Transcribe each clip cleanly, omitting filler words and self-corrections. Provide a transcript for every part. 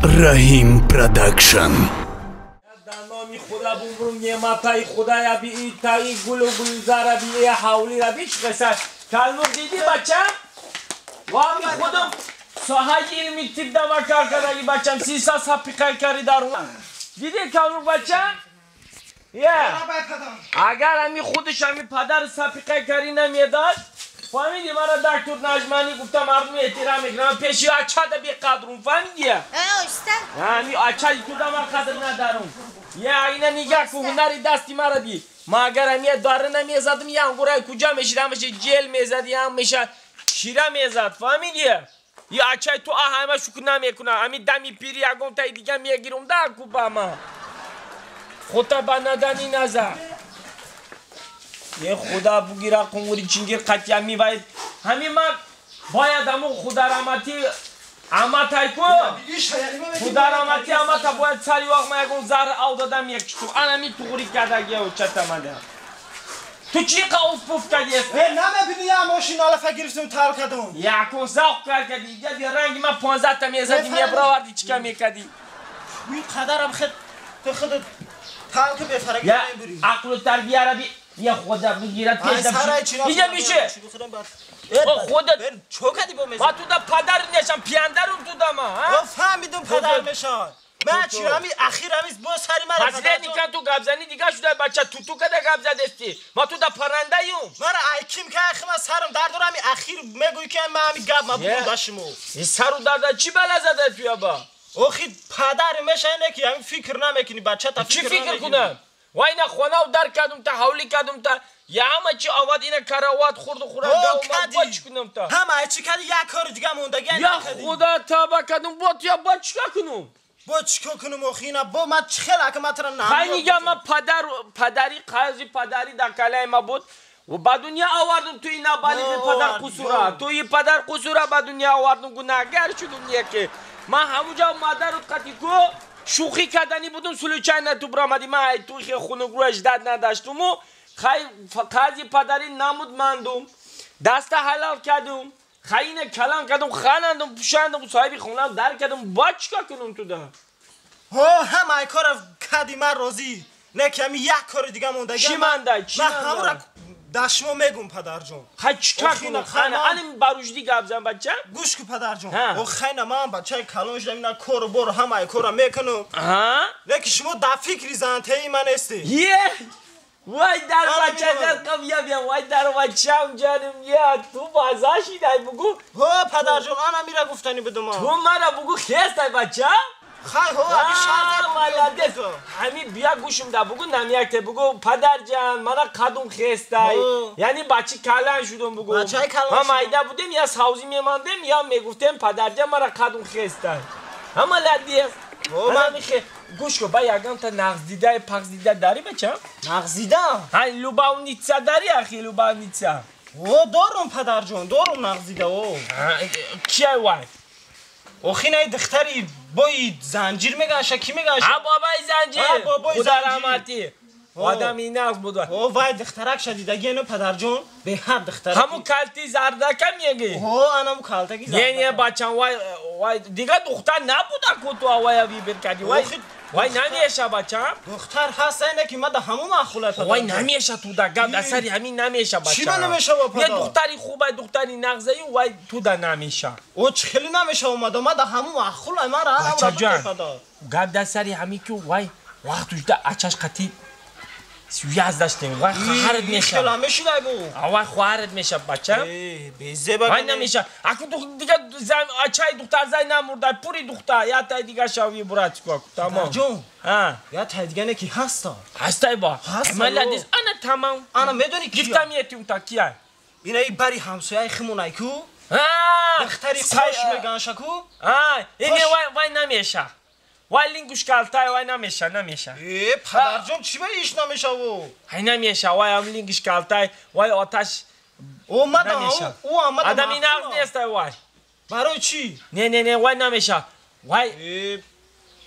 Раҳим Продакшн. Номи худа бумрум неъматаи худая би таи гулу гулзара би ҳавлира бичқеса калнур диди бачам вами худам соҳаи илми тиб дама кар кардаги бачам сиса сапиқай кари дар диди калнур бачам я агар ами худаш ами падар сапиқай кари намедад фаҳмиди мара доктор Наҷманӣ гуфта мардум эҳтиром мекунам пеши ачада беқадрум фаҳмиди ами ачаи туда ман қадр надарум я ина нигаҳ ку ҳунари дасти мара ди ма агар амия дара намезадам я ангураи куҷа мешид ҳамаша ҷел мезад я ҳамаша шира мезад фаҳмиди я ачаи ту ҳама шукр намекунам ами дами пири ягонтаи дига мегирум да ку ба ма хута ба надани назар е худа бугира қунгури чингир қатъи вай ҳами ма бояд аму хударамати аматай ку хударамати амата бояд сари вақт ма ягон заҳр ав дадам якишту анами туғри кардагио чатамада ту чӣ қа уф-пуф кардиест э намебини я мошин алафа гирифтум тал кардум якун завқ кар кардӣ яди ранги ма 15-та мезади мебраварди чӣ ка мекардӣ ин қадарам хед ту худат талки бефараги намебурӣ ақлу тарбияра би я худа бигирад пеш иҷа бише худат чо кардӣ бо ма туда падар нешам пияндарум туда ма фаҳмидум падар мешан ман чи ами ахир амиз бо сари мара фазилет ту гапзанӣ дига шуда бача туту када гап задести ма туда парандаюм мара ай ким ка ахир сарам дард дорам ахир мегӯӣ ки ма ами гап ма будум да шумо сару дарда чӣ бала зада туяба охи падар мешане ки ами фикр намекунӣ бачата чӣ фикр кунам вайна хонав дар кардум та ҳавлӣ кардум та я ҳама чи овад ина карават хурду хӯрак бо чӣ кунам та ҳама чӣ кардӣ як кори дига мондагӣ я худа таба кардум бо ту я бо чӣ кор кунум бо чӣ кор кунум охи ина бо ма чӣ хел ака ма тура на хай нига ма падар падари қарзи падари дар калаи ма буд ба дунё овардум ту ина балиғи падар қусура ту и падар қусура ба дунё овардум гунаҳгар шудум неке ман ҳамуҷа мадарут қати ку шӯхӣ карданӣ будум случайно ту биромадӣ ман ай ту хе хунукрӯяш дад надаштуму хай қарзи падарӣ намуд мандум даста ҳалал кардум хай ина калам кардум ханандум пӯшандум соҳиби хонам дар кардум ба чӣ кор кунум туда ҳо ҳамаи кора кади ман розӣ не ки ами як кори дига мондаги чӣ мандай чӣ ман ҳамура да шумо мегум падарҷон хай чӣ кор кунум хана ани баруждӣ гап зан бача гӯш ку падарҷон о хайна ман бачаи калон шудам ина кору бор ҳамаи кора мекунум не ки шумо дар фикри зантеи ман нестед е вай дар бача зарқам я бия вай дар бачам ҷаним я ту база шидай бугу ҳо падарҷон ана мира гуфтанӣ будум ту мара бугу хестай бача хай ҳо аги шарт молодец ҳами бия гӯшум да бугу намякте бугу падарҷан мана қадум хестай яъне бачи калан шудум бугу ма майда будем я савзӣ мемандем я мегуфтем падарҷан мара қадум хестай ҳа молодец гӯш ку ба ягонта нағздидаи пағздида дарӣ бача нағздида ҳа любовница дарӣ ахи любовница о дорум падарҷон дорум нағздида о кияй вай охи най духтари бои занҷир мегаша ки мегаша а бобаи занҷир худа раҳматӣ одами нағз буд о вай духтарак шадидаги ено падарҷон беҳад духтарак ҳаму калти зардака меги ҳо анаму калтаки не не бачам вай вай дига духтар набуда ку ту авая вибир кардӣ вай вай намеша бачам духтар ҳаст айне ки ма да ҳамун маъқула вай намеша туда гап дар сари ҳамин намеша бачам чӣ ба намешава не духтари хубай духтари нағзаи вай туда намеша о чӣ хеле намеша омада ма да ҳамун маъқула мара бачаҷон гап дар сари ҳамин ки вай вақту шуда ачаш қатӣ связь доштем вай хоҳарат меша вай хоҳарат меша бача вай намеша аку дига ачаи духтар зай намурда пури духтар я тай дига шави брат ку тамом ҷон я тай дига не ки ҳаста ҳастай ба молодец ана тамом ана медони ки гифта метиум та кия ина бари ҳамсояи химонай ку духтари қош меганша ку ине вай вай намеша вай лингуш калтай вай намеша намеша э падарҷон чӣ ба иш намешаву ҳай намеша вай ам лингуш калтай вай оташ омада ӯ омада адами нағз нестай вай барои чӣ не не не вай намеша вай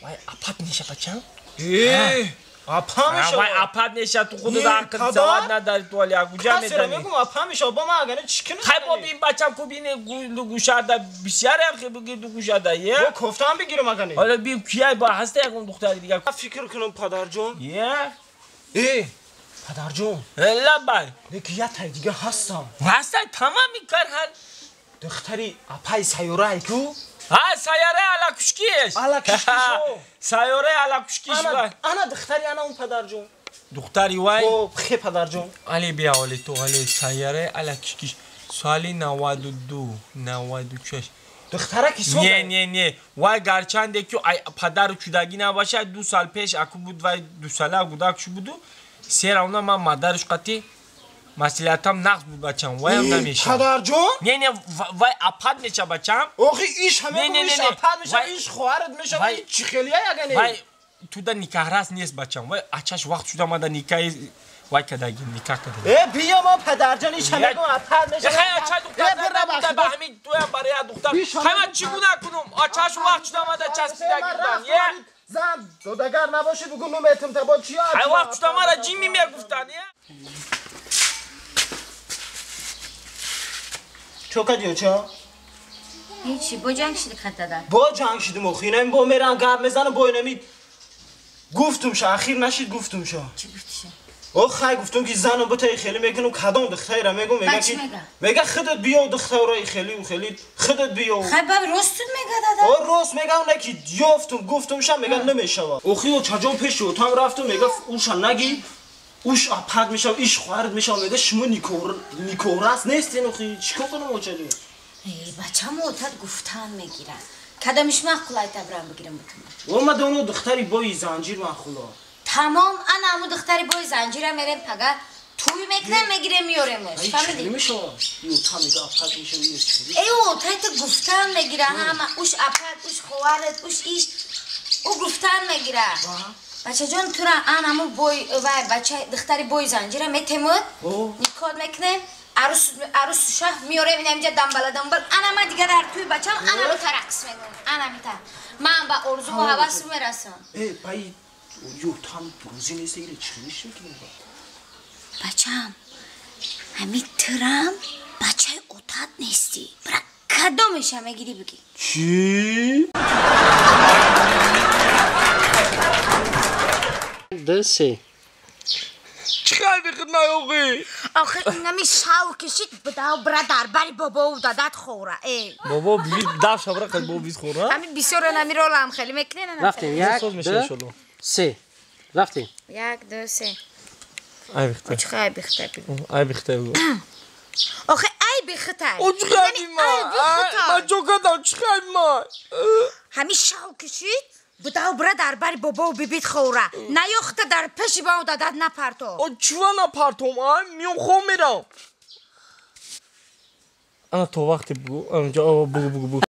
вай апат меша бачам э Апа мешава. Вай апа неша ту худу ақл савад надари ту али агуҷа медани. Мегум апа мешава, бо ман агане чӣ кунам? Хай бо бин бачам ку бин гӯшада бисёр ям хе буги ду гӯшада е. Бо кофтам бигирам агане. Ҳоло бин кияй бо ҳаста ягон духтари дигар. Фикр кунам падарҷон. Е? Э, падарҷон. Лабай. Неки я тай дига ҳастам. Ҳастай тамоми кар ҳал. Духтари апаи сайёрае ку? Ҳа, сайёраи алакушкиш. Алакушкиш. Сайёраи алакушкиш. Ана духтари ана он падарҷон. Духтари вай? О, хе падарҷон. Али бия оли ту али сайёраи алакушкиш. Соли 92, 96. Духтараки соз. Не, не, не. Вай гарчанде ки падару чудагӣ набошад, 2 сол пеш аку буд вай 2 сола гудак шу буду. Сера уна ман мадарш қати масъулиятам нақс буд бачам. Ваям намешавад. Падарҷон? Не, не, вай апад мешавад бачам. Охи иш ҳама иш апад мешавад, иш хоҳарат мешавад, иш чӣ хелия ягане? Вай туда никоҳрас нест бачам. Вай ачаш вақт шуда мада никоҳи вай кадаги никоҳ кадаги. Э, биё мо падарҷон иш ҳама апад мешавад. Хай ача духтар набуда ба ҳамин туям барои духтар. Хай ман чӣ гуна кунам? Ачаш вақт шуда мада часпидаги будам. Е? Зан додагар набошӣ бугу нуметам та бо чия? Хай вақт шуда мара ҷимми мегуфтан, е? Чо кардӣ оча? Ҳечи, бо ҷанг шиди хатада. Бо ҷанг шидим охи, инами бо мерам гап мезанам бо инами гуфтумша, ахир нашид гуфтумша. Чӣ гуфтиша? О хай гуфтум ки занам бутаи хеле мекунам, кадом духтаира мегум, мега ки мега худат биё духтараи хеле хеле худат биё. Хай баб ростут мега дада. О рост мегам не ки ёфтум гуфтумша мега намешава. Охи очаҷон пеши отам рафтум мега уша наги уш апад мешава, иш хоҳарат мешава, мега шумо никорас нестен охи чикор кунам очаҷон? Э бачам отат гуфтан мегирад. Кадомиш махқулай табрам бигирам бутум. О ма доно духтари бои занҷир махқула. Тамом ана аму духтари бои занҷира мерем пага туй мекунем мегирем меоремш. Фаҳмидӣ? Намешава. Ю та мега апад мешава, ю чӣ? Э отай та гуфтан мегира ҳама уш апад, уш хоҳарат, уш иш ӯ гуфтан мегира. Бачаҷон тура ан аму бой вай бача духтари бои занҷира метемуд, никоҳ мекунем, арус шаҳ меорем ина инҷа дамбала дамбал. Ана ма дигар дар туй бачам ана мита рақс мегӯм. Ана мита. Ман ба орзу ва ҳавас мерасам. Э бай ю там рӯзи нест ире чӣ мекунем? Бачам, ҳами турам бачаи отат нестӣ. Бира кадомеша мегирӣ бигӣ? Чӣ? 2 3. Чӣ хайби хидмат охи? Охи инами шав кишид бидав бира дар бари бобову дадат хӯра. Э. Бобо биби дав шабра қад бобо биз хӯра? Ҳами бисёр нами ролам хеле мекунен. Рафтем 1 2 3. Рафтем. 1 2 3. Ай бихта. Чӣ хай бихта би? Ай бихта бигу. Охи ай бихта. О чӣ хайби ма? Ма чо кардам чӣ хайби ма? Ҳами шав кишид бидав бира дар бари бобову бибит хӯра. Наёхта дар пеши бау дадат напарто. О чива напартом? Ай миём хом мерам. Ана то вақте бугу, бугу бугу бугу.